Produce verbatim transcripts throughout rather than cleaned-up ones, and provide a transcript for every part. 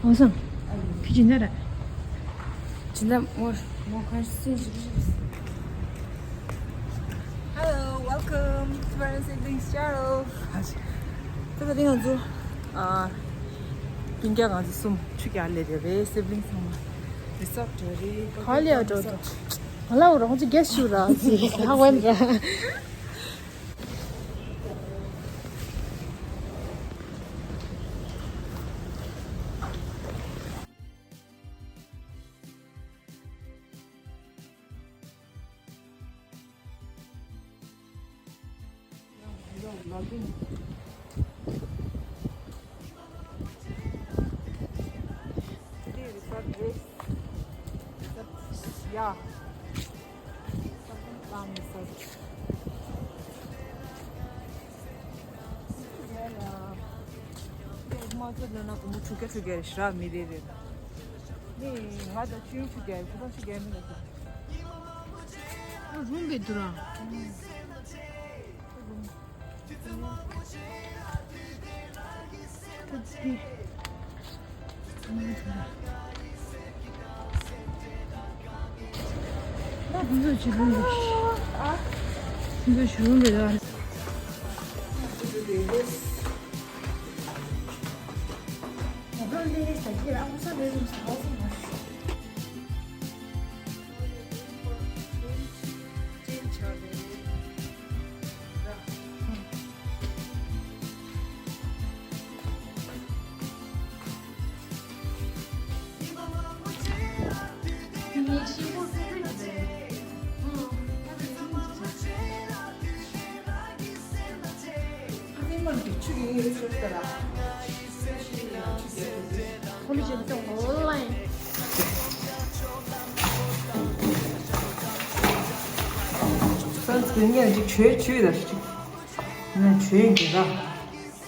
ཨོ་སང་། ཁྱི་ཇི་འདྲ་རེད། ཇི་འདྲ་མོ་མོ་ཁ་སིན་ཞིག་ཞིག Hello, welcome to Parents Siblings Channel. ད་ད་རིང་ང་ཚོ་ཨ། སྤུན་ཀྱག་ང་ཚོ་གསུམ་ཆུ་རྒྱག་སླེབས་རེད། སིབ་ལིང་ཚང་མ་རི་སོཊ་རེད། ག་ལ་ཡ་འགྲོ་འགྲོ། ང་ལ་འོ་རང་ཚོ་རྒྱལ་ཞུ་ར་ཚི་ཧ་ཝན་ར། ཡ། ལམ་ས། ཡ་ཡ། དེ་མ་ཚོད་ལ་ན་གོ་མོ་ཆུ་རྒྱ་ཆུ་རྒྱ་རེད་ཤ་མི་རེད་རེད། ནི་ང་ད་ཆུ་ཆུ་རྒྱ་རེད་ཁོ་ད་ཆུ་རྒྱ་མི་རེད་ཤ། རུམ་བེ་དུ་ར། ཁོ་ལ་ཅིག་ཏོང་ཧོ་ལ་ཡིན། སོ་སོ་ངས་ཅིག་བྱོས་བྱོས་ལ་ཅིག་ང་བྱོས་ཡིན་གྱི་ར། དུས་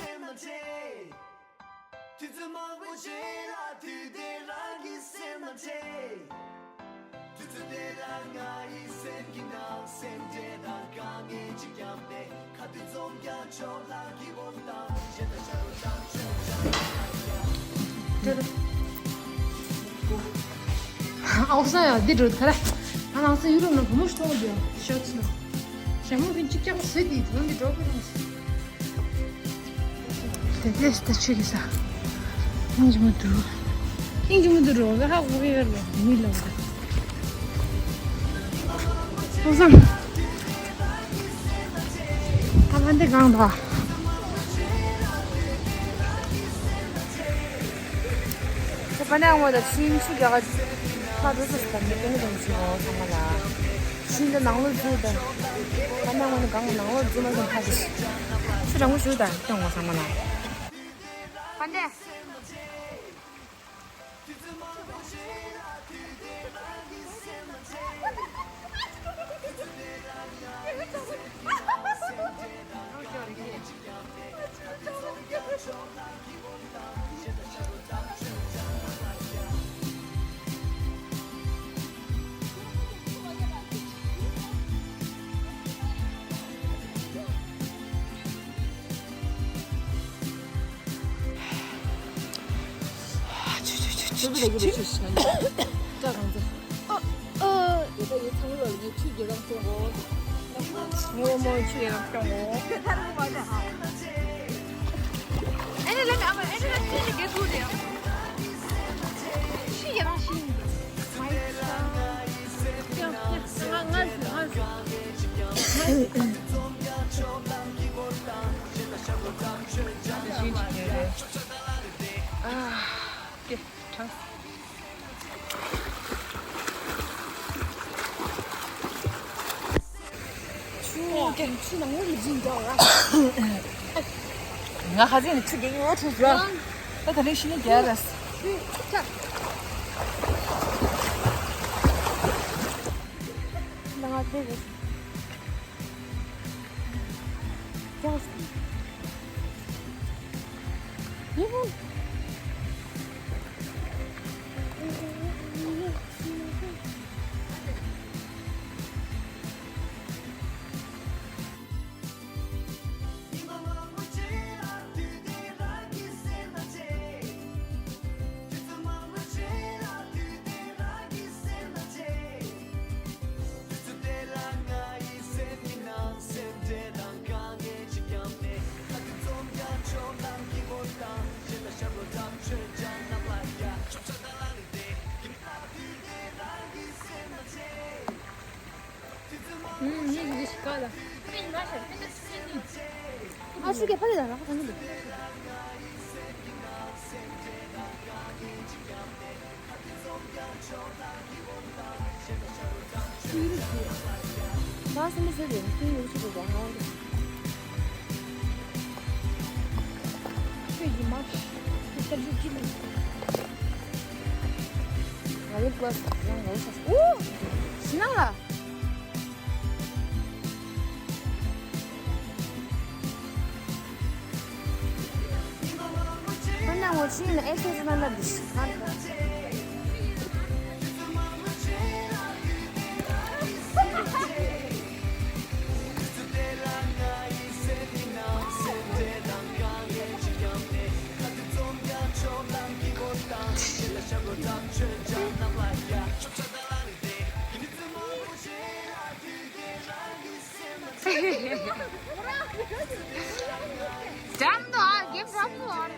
ཚོད་མང་པོ་རྗེས་ལ་དུས་དེ་རང་གི་སེམས་ལ་ཐེ། དུས་ཚོད་དེ་རང་ང་ཡི་སེམས་ཀྱི་ནང་སེམས་བྲལ་དང་དཀའ་ངལ་ཅིག་ཀྱང་མེད། ཁ་དུས་ཚོམ་ཀྱང་ཆོག་ལ་སྐྱིད་པོ་དང་ཞེ་ད་ཤ་རུ་དང་ཆོས་ཀྱང་ཨའོ་ས་ཡ་འདི་འགྲོ་ག་ར། ང་ནང་ས་ཡུ་རོབ་ནང་བུ་མོ་ཞིག་མཐོང་གི་ཡོད་ཤོག་ཚུལ། ཞྭ་མོ་ཕིན་གཅིག་ཀྱང་ཟོས་ཏེ་དོན་འདི་འགྲོ་གི་རང་། དེ་དེ་ལྟ་ཆུ་གི་ས། ཨིན་ཇི་མ་དུ་རུ། ཨིན་ཇི་མ་དུ་རུ་ཧ་གོ་གི་ཡོད་རེད་མི་ལ་བ། ཨོ་སང་། ད་ཕན་དེ་གང་དག་ཁོ་པ་ནས་ངོ་ད་ཤིང་ཆུ་རྒྱག་ག་ཕ་རུ་སུ་སུ་དང་མི་ཀུན་དང་ཞིག་འོང་ཚང་མ་ལ། ཤིང་ད་ནང་ལོ་རྫུ་དང་། པ་ནས་ངོ་ནི་གང་གི་ནང་ལོ་རྫུ་མ་ཟིན་ཕ་ཞིག་ཆུ་གྲང་མོ་ཞུ་དང་ཀྱང་འོང་ཚང་མ་ལ། པ་ནས། ཆུ་ཁ་ཟས་ནི་ཆུ་རྒྱག་ཡོད་ཆུ་རྒྱག་ད་ད་རེས་ཤི་ནི་རྒྱག་ར། ཆུ་ཆ། ང་དེ་རེད། ཨ་ཤུ་གེ་ཕ་ལི་ད་ར་ཁ་ཐང་གི་འདུག་ཁྱི་རིགས་ཀྱི། ང་སེམས་པ་ཟེར་རེད། ཁྱི་ཡོད་ཆེད་དུ་ང་ཁྱོད་ཀྱི་མ་ཁྱི་ལྟར་ཞིག་ཅི་ལ། ང་ལོ་པ་ཡང་ང་ལོ་ས། ཨུ། ཤི་ན་ལ། ཁོ་ན་ངོ་ཆི་ན་ཨེ་ཤེ་ས་ན་ལ་དི་ཤི་ཁ། འགྲམ་དུ་ཨ་རྒྱབ་འགྲམ་དུ་ཨ་རེ།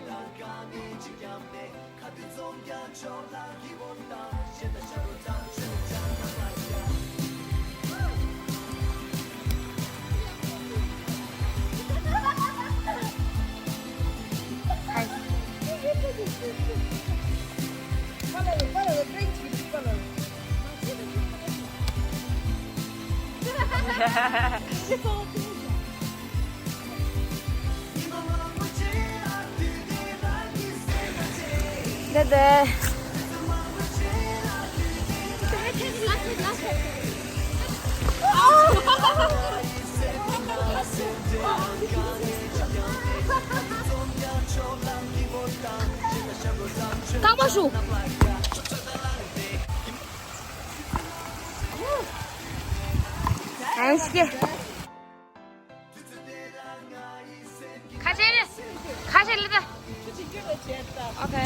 འདི་འདི། རྐང་པ་ཞུ། ཨེ་ཤེ། ཁ་ཤས་ལ། ཁ་ཤས་ལ་ད། ཨོ་ཁེ།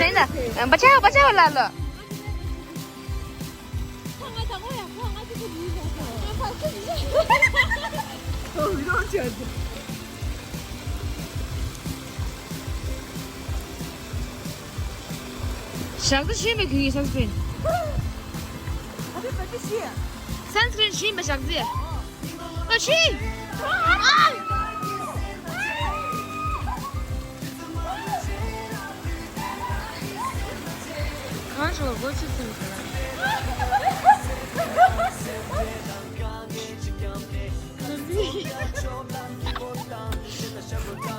ནན་ད། བ་ཆ་བ་ཆ་ལ་ལ། ཞག་ཏུ་ཤེས་མེད་ཁྱོད་ཀྱི་sunscreen། sunscreen ཤེས་མེད་ཞག་ཏུ། ཨ་ཤི། གང་བྱུང་སྒོ་ཕྱིར་ཚུར་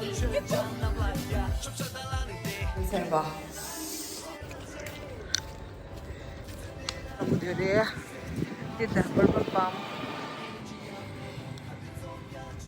ཟེར། ཚན་པ། ཨ་མོ་དེ་རེད། དེ་ད་པར་པར་པམ།